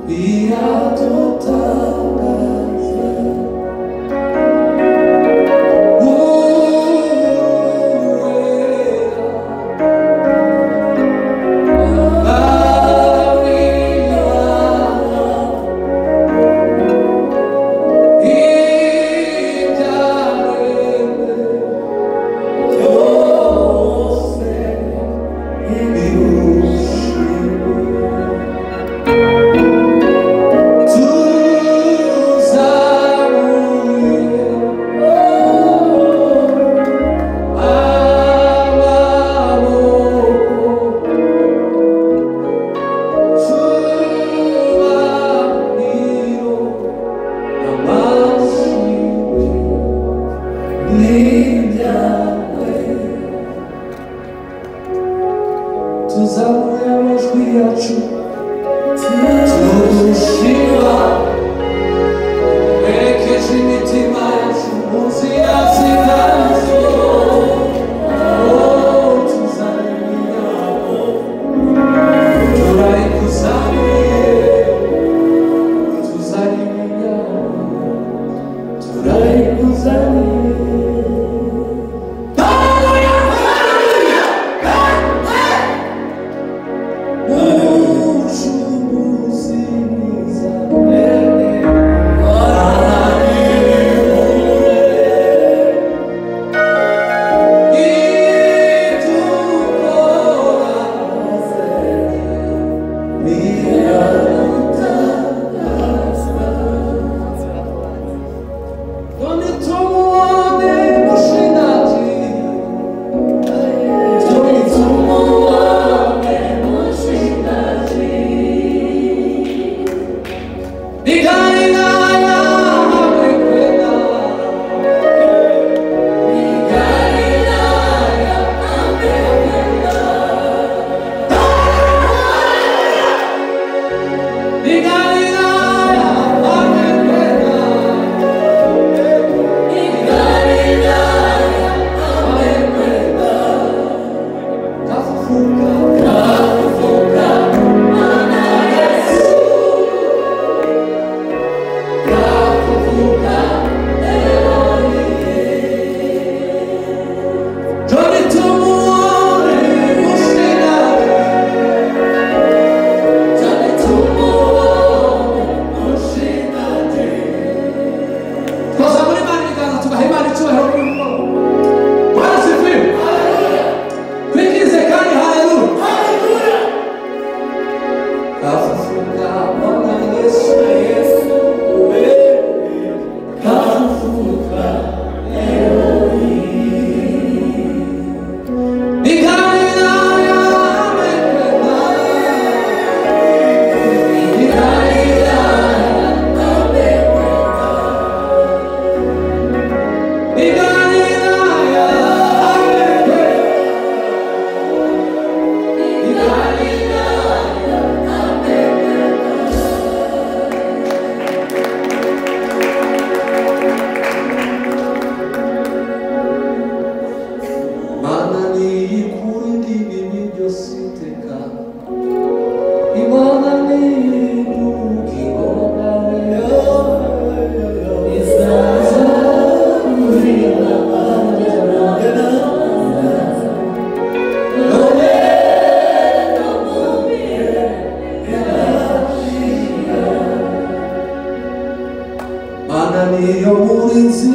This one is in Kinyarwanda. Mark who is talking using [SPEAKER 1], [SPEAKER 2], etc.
[SPEAKER 1] Biradutangaza. Uwera Mwami ibyaremwe byose bigushime. Tuzamuye amaboko cyubahiro n'amashimwe n'ibyawe. Tuzamuye amajwi yacu tugushima, werekeje imitima yacu mu nzira zitazo. Oh, tuzarira, turayikuzaniye, tuzarira, turayikuzaniye. Umucunguzi mwiza, idukora biradutangaza. None tumuone mushindaji, none tumuone
[SPEAKER 2] Mushindaji.
[SPEAKER 1] Ni Galilaya amekwenda,
[SPEAKER 2] Ni Galilaya amekwenda.
[SPEAKER 1] Ni Galilaya amekwenda,
[SPEAKER 2] Ni Galilaya amekwenda.
[SPEAKER 1] Kafufuka,
[SPEAKER 2] Kafufuka Bwana Yesu. Kafufuka leo hii.
[SPEAKER 1] Njoni tumuone mushindaji,
[SPEAKER 2] Njoni tumuone mushindaji.
[SPEAKER 1] Twazamura Imana ibiganza tugaha Imana icyubahiro n'urukundo. Bwana asifiwe. Twikirize kandi haleluya. Kafufuka Bwana Yesu,
[SPEAKER 2] Kafufuka leo hii.
[SPEAKER 1] Ni Galilaya amekwenda,
[SPEAKER 2] Ni Galilaya amekwenda.
[SPEAKER 1] Ni Galilaya amekwenda.
[SPEAKER 2] Ni Galilaya amekwenda.
[SPEAKER 1] Mana niyikura ibibi byose iteka, Imana niyiduka bwawe. Mana niyo murinzi